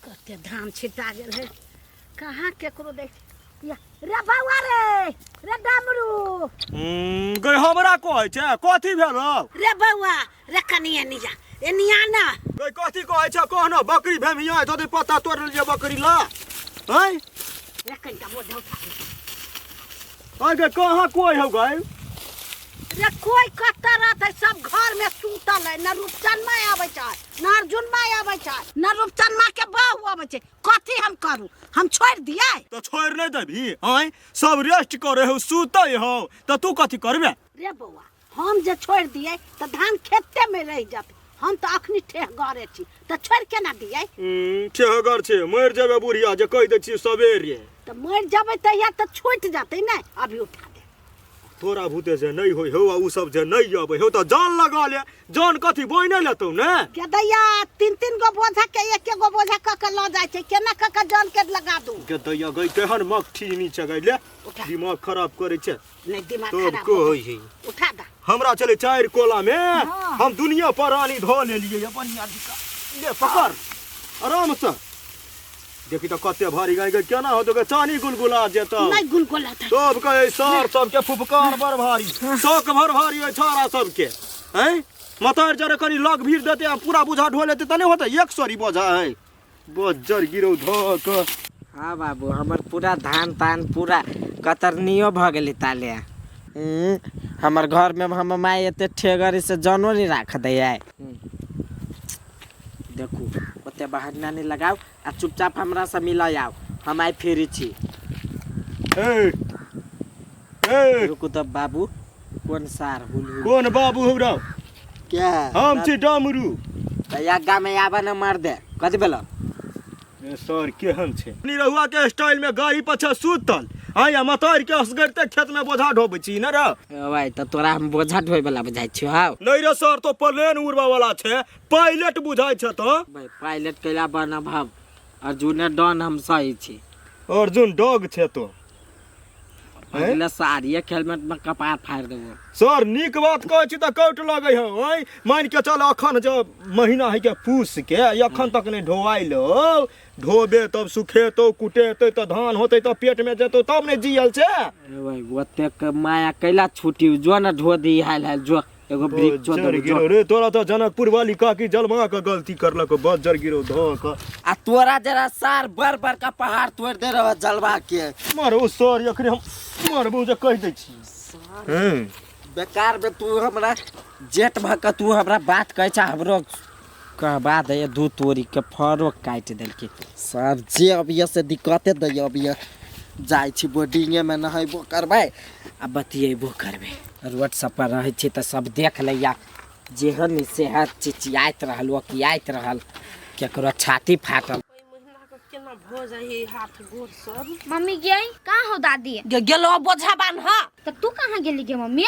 कते धान छिटा गेल है, कहाँ केकरो देख या। रे बौआ रे, रे डमरू। गई हमरा कहै छै, कथी भेल हौ? रे बौआ रे, कनि एनी जा, एनी आ ना। गई कथी कहै छै कह न। बकरी भेमिया जदि पत्ता तोड़ लेलियै बकरी ला हैं। रे कनिटा बोझा उठा ले। आइ गे, कहाँ कोइ हौ गई? रे कोई कतऽ रहतै, सब घर में सुतल है। न रूपचन माय आबै छै, न अर्जुन माय आबै छै, न रूपचन माँ के बहू आबै छै। कथी हम करू, हम छोड़ि दियै? तऽ छोड़ि नहि देबही? आँय, सब रेस्ट करै हौ, सुतै हौ, तऽ तू कथी करबे? रे बौआ, हम जे छोड़ि दियै तऽ धान खेते में रहि जात। हम तऽ अखनी ठेहगरे छी, तऽ छोड़ि केना दियै? ठेहगर छै, मरि जेबै बुढ़िया, जे कहि दै छियै सवेरे। तऽ मरि जेबै तहिया तऽ छूटि जेतै ने, अभी उठा दे। तोरा भूते जे नहि होइ हौ आ उ सब जे नहि अबै हौ तऽ जान लगा ले। जान कथी बहिने लेतौ ने? गेदैया, तीन तीन गो बोझा के एक एक गो बोझा कऽ के लऽ जाइ छै, केना कऽ के जान के लगा दू? गेदैया गई, केहन मक्खी नीचे गई ले। उठा। दिमाग खराब करै छै। नहीं, दिमाग तब खराब को होतै। होइ है। उठा दा। हमरा चले चारि कोला में। हाँ। हम दुनिया परानी धो लेलिए बढ़िया दिका। ले पकड़ आराम से, देखी तऽ कते भारी गाय के केना होतो के चानी गुलगुला जेतौ। नहीं गुलगुला था। तब कहे सर सबके फुफकार बड़ भारी, शौक बड़ भारी है छाड़ा सबके हैं। मतार जरे कनी लग भीड़ देते आ पूरा बोझा ढो लेते तऽ नहि होतै। एक सरी बोझा है, बज्जर गिरौ धऽ कऽ। हाँ बाबू, हमर पूरा धान तान पूरा कतरनियो भऽ गेलै ताले। हमर घरमे हमर माय एते ठेगरी से जनो नहीं राख दैया। देखू, ओते बहाना नहीं लगाउ आ चुपचाप हमरा से मिल आउ, हम आइ फ्री छी। ए ए। रुकू तऽ बाबू, कोन सार हुल हुल? कोन बाबू हौ रौ? क्या? हम छी डमरू। तऽ यग्गा में आबऽ न मार दे, कथी भेल? ए सर, केहन छै निरहुआ के स्टाइल में गाड़ी पछा सुतल आया मतार के असगरते खेत में बोझा ढोबै छी ने रे? भाई, तऽ तोरा हम बोझा ढोए वाला बुझाइ छियौ? हौ। नहीं रे सर, तो प्लेन उड़बा वाला छै, पायलट बुझाइ छै तो। भाई, पायलट कैला बनब हम? अर्जुने डन, हम सही छी। अर्जुन डॉग छै तो। अगला साड़िए हेलमेट में कपार फाड़ि देबो। सर, नीक बात कहै छी तऽ कौट लगै हौ। ओइ मान के चल, अखन जो महीना है के पूस के, अखन तक नहि ढोआइल हौ। ढोबे तब सुखेतौ, कुटेतै तऽ धान होतै, तऽ पेट में जेतौ, तब नहि जियल छै। ए भाई, ओतेक माया कैला छुटी? जो न ढो दी हाल हाल, जो एगो वृक्ष बज्जर देबो, जो। गिरो रे, तोरा तऽ जनकपुर वाली काकी जलमा के गलती करलक, बज्जर गिरो धो के। आ तोरा जरा सार बड़ बड़का पहाड़ तोड़ दे रहो जलवा के। मारो सर, अखने हम मारबो जे कहि दै छी। हूं। बेकार में तू हमरा जेठ भऽ के तू हमरा बात कहै छ, हमरो कहबा दैए। दू तोरी के फरो काटि देलकै सर, जे अबियै से दिक्कते दैए। अबियै जाइ छी बोर्डिंगे में, नहेबो करबै आ बतियेबो करबै। रोड सब पर रहै छी तऽ सब देख लैया, जेहन सेह चिचियाइत रहल, ओकियाइत रहल, केकरो छाती फाटल। ओहि महीना के केना भऽ जाइ है हाथ गोर सब। मम्मी गई कहाँ हो दादी? गेलो बोझा बान्ह। तब तू कहाँ गेली गे मम्मी?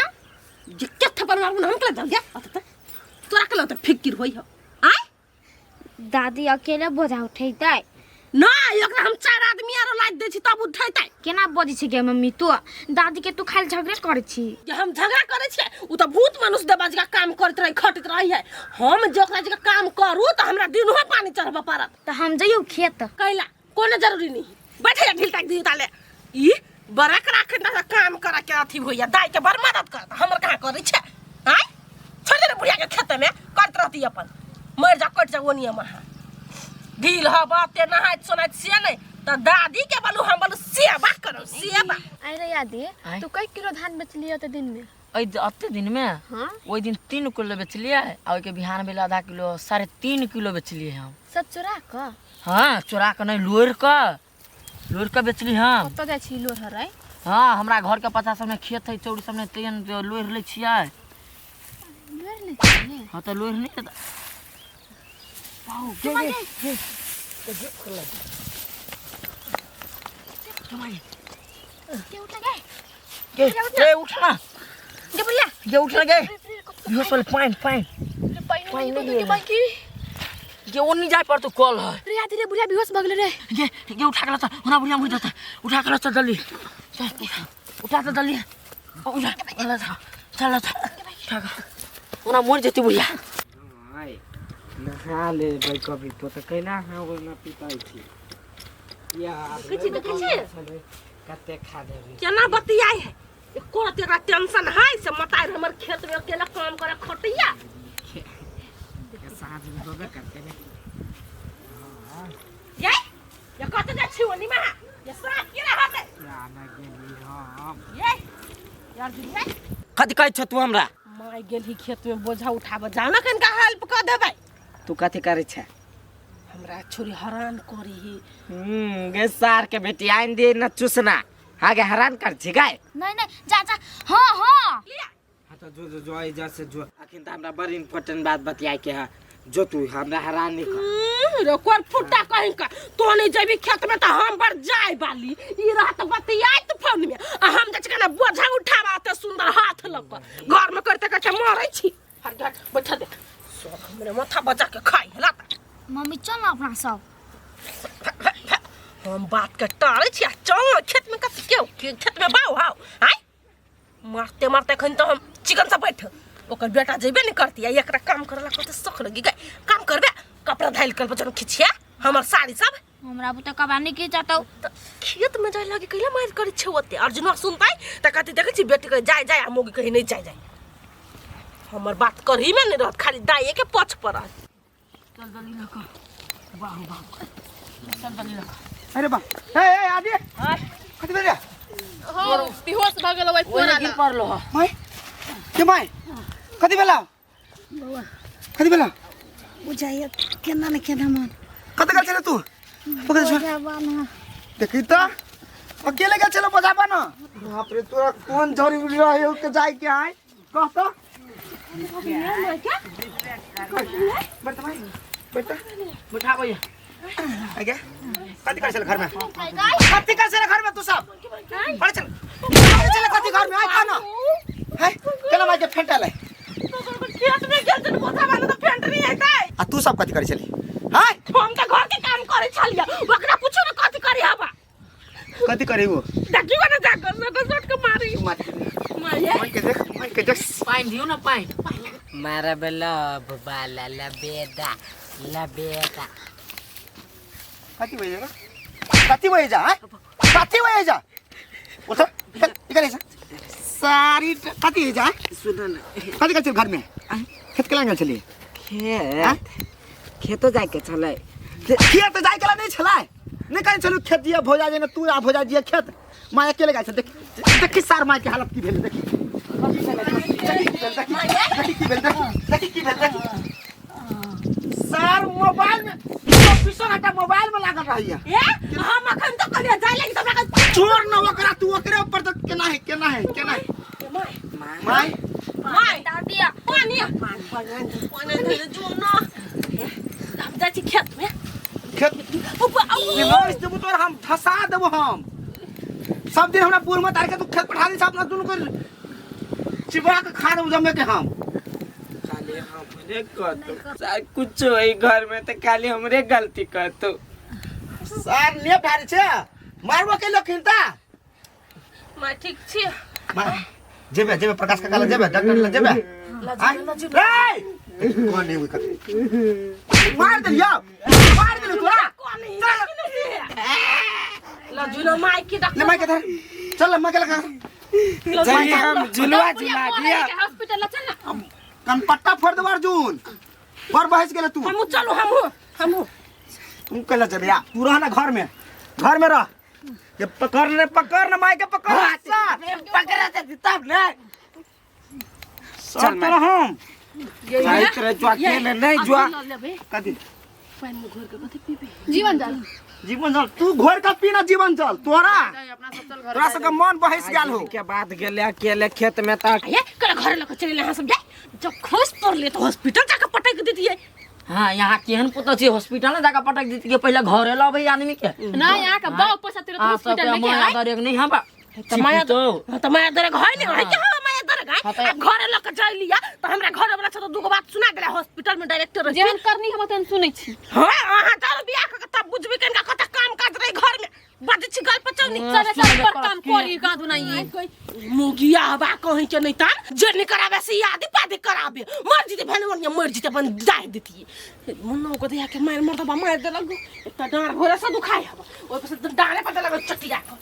जे के थप्पड़ मारबू न, हम केला जाऊ गे? अत तोरा केला त फिकिर होई हो आय? दादी अकेले बोझा उठेतै? नहीं, ओकरा हम चार आदमी आरो लाद दै छी तब उठेतै। केना बजै छै गे मम्मी तू? दादी के तू खाली झगड़े करै छी। जे हम झगड़ा करै छियै? उ तऽ भूत मनुष्य देवा जकाँ काम करैत रहै, खटैत रहै है। हम जे ओकरा जकाँ काम करू तऽ हमरा दिनहो पानी चढ़बऽ पड़त। तऽ हम जइयौ खेत? कैला, कोनो जरूरी नहीं। बैठे ढील ताक दियौ ताले। ई बड़क राखे ना काम करे के अथी होइया, दाई के बड़ मदद करत, हमर कहाँ करै छै? आय छोड़ दे ने बुढ़िया के, खेत में करत रहती अपन, मर जा कट जा ओनिए महा। ढील ह बाते नहाइत सोनाइत से नहीं तऽ दादी के बोलू, हम बोलू सेवा करू सेवा। अरे यादी, आँय? तू कई किलो धान बेचलियै ओते दिन में? एहि एते दिनमे? हाँ। ओहि दिन 3 किलो बेचलियै आ ओहिके बिहान भेल आधा किलो, 3.5 किलो बेचलियै हम। सब चोरा कऽ? हाँ, चोरा कऽ नहि, लोढ़ि कऽ, लोढ़ि कऽ बेचली हम। कतऽ जाइ छी लोढ़ हराय? हाँ, हमरा घरके पता सबमे खेत है, चौरी सबमे, तेहन लोढ़ि लै छियै। लोढ़ लै छियै? हाँ, तऽ लोढ़ि नहि तऽ गे गे गे के उठ गे? गे गे, उठ ना। गे बुढ़िया। गे, उठ ना गे, इहो सब पानि पानि। पानि पानि नहीं नहि के गेल। बाकी गे, ओन्नी जाय पड़तौ, कल है। रे यादी रे, बुढ़िया बेहोश भऽ गेलै रे। गे गे, उठा के लऽ चल, ओना बुढ़िया मुझ जेतै, उठा के लऽ चल जल्दी, चल उठा, उठा तऽ जल्दी उठा, चल चल चल, उठा के, ओना मरि जेतै बुढ़िया। आय नहा लेबै कभी तो तऽ कैला अहाँ ओहिना पिटाइ छी यार देखै छी, देखै छी? कते खा देबै केना बतियाइ है एको रत्ती एकरा टेंशन है से मताइ हमर खेत में अकेला काम करे खटिया साँझ में होबे करते ने ये ये कत जाइ छी ओनी में ये साफ के रहत आना गेली हम ये यार जुलिया कथी कहै छौ तू हमरा माय गेल ही खेत में बोझा उठाबऽ जाओ ना कनिका हेल्प कऽ देबै तू कथी करै छै हमरा छोरी हरान करी ही गे सार के बेटी आइन दे न चूसना आगे हैरान कर छी गाय नहीं नहीं जा जा हाँ हाँ लिया हाँ तो जो जो जो आई जा से जो अखिन त हमरा बड़ इम्पोर्टेंट बात बतियाए के है जो तू हमरा हैरान नहीं कर रे कोन फुट्टा कहीं का तो नहीं जेबी खेत में तो हम बड़ जाय बाली ई रहत बतियाइत फोन में आ हम जे छै ना बोझा उठावा त सुंदर हाथ लग के घर में करते करते मरै छी हट हट बैठा दे सब हमरे माथा बचा के खाइ हला त मम्मी चल ना अपना सब हम बात के टारै छी आ चल ना खेत में कथी के के खेत में बाऊ हाउ आय मारते मारते एखन तो हम चिकन से बैठ ओकर बेटा जेबे नहीं करती आ एकरा काम करला कहते शौक लगी गए काम करबे कपड़ा धाइल कर बचन खिचिया हमर साड़ी सब हमरा बुते कबानी की जातो त खेत में जाय लागे कैला मार करै छै ओते अर्जुन सुनतै त कहते देखै छी बेटी कहे जाय जाय आ मोगी कहीं नहीं जाय जाय हमर बात करही में नहीं रहत खाली दाइए के पछ पर रहत चल जल्दी लग बाहु बाहु चल जल्दी लग अरे बा ए ए आदि कथी भेल रे हाँ बेहोश भऽ गेल ओहि ओहिमे गिर पड़लो ह माय के माय कथी भेला कथी भेला बुझाइए केना ने केना मन कत गेल छले तू पकड़ छो देखी त अकेले गेल छले बजाबा न बाप रे तोरा कोन जरूरी रहे के जाय के आय कह त बैठ माय बैठ बैठा भैया आगे कथी करै छले घर में कथी करै छले घर में तू सब पढ़ चल पढ़ चल कथी घर में आय कह न है केना माय के फेंटल है खेत में गेल छल बोझा वाला त फेंट नहीं आइतै आ तू सब कथी करै छली हाय हम त घर के काम करै छलियै ओकरा पूछो न कथी करी हवा कथी करी वो देखियो न जा कर सक सट के मारी मारिए माय के देख माय के देख पानि दियौ न पानि मारब लब बाला लबेदा लबेदा कथी भइ जा कथी भइ जा हाय कथी भइ जा उठ निकल निकल ऐसा सारी कथी जा सुन न कथी कथी घर में खेत के लागल छली खेत खेतो जाइके छलै खेत जाय के नहीं छलै नहीं कहै छलू खेत दिया भोजा जे तू आ भोजा दिया खेत माय अकेले गाय छल देख देखी सार माय के हालत की भेल देखी देखी की भेल देखी देखी की भेल देखी देखी की भेल देखी सार मोबाइल में चौबीसों घंटा मोबाइल में लागल रहैया ए हम अखन तो कहलियै जाय लागि तऽ हमरा छोड़ न ओकरा तू ओकरे ऊपर तो केना है केना है केना है my my my दादी पानी पानी पानी धरे जो न हम जाइ छी खेत में खेत ऊपर आउ निवास देबो तोरा हम धसा देबो हम सब दिन हमरा बूढ़ मत आके तू खेत पठा दी अपना दुनू को चिबा के खा देबो जमे के हम खाली हमरे कहतो सार कुछो है घर में तो खाली हमरे गलती कहतो सार ने भारी छे मारबो के लोखिन ता my ठीक छी जेबे जेबे प्रकाश काका लग जेबे डॉक्टर लग जेबे आय ए कौन नहीं हुई कथी मार देलियो मार देलियो तोरा लजुना माय के ले मार के धर चल ले मार के लगा जाइए हम झुलवा झुला दिया हॉस्पिटल ला चल ना कनपट्टा फोड़ देबो अर्जुन बड़ बहस गेले तू हमहू चलू हमहू हमहू तू कहला चल या तू रह ना घर में घर में रह ये पकड़ ले पकड़ ना माई के पकड़ सार पकड़ा देती तब ना चल तर हम जाइत रह जो अकेले नहीं जो कथी जीवन जल जीवन जल तू घोर का पीना जीवन जल तोरा तोरा सबके मन बहस गेल हो के बाद गेले अकेले खेत में त ये कल घर लग चले यहाँ सब जाए जब खस पड़ ले तो हॉस्पिटल जाके पटक देती हाँ यहाँ केहन पुतौ छै हॉस्पिटल में जाके पटक देती पहिले घरे लबै आदमी के ना यहाँ का बहुत पैसा तेरे आ हॉस्पिटल सबके में के माया आय दरेक नहीं हबा तो माया छिपुतौ। तो माया दरे घर नहीं है क्या माया दरे हाँ गाय तो- अब घर लग जाय लिया तो हमरा घर वाला छ तो दूगो बात सुना देला हॉस्पिटल में डायरेक्टर रहे जेहन करनी हम तेहन सुनै छी हां अहाँ चल बियाह क के तब बुझबी केनका कत काम काज रहे घर में बज छी गल पर चल चले चल पर काम करी का दू नहीं मुगिया हवा कहीं के नहीं तान जे नहीं कराबे से याद पादे कराबे मर जीते भेने मर मर जीते अपन दाह देती मुन्नो को दिया के मार मर दबा मार देलक एकटा डाँर भोरे से दुखाय हवा ओइ पर से डाँरे पर देलक चटिया के।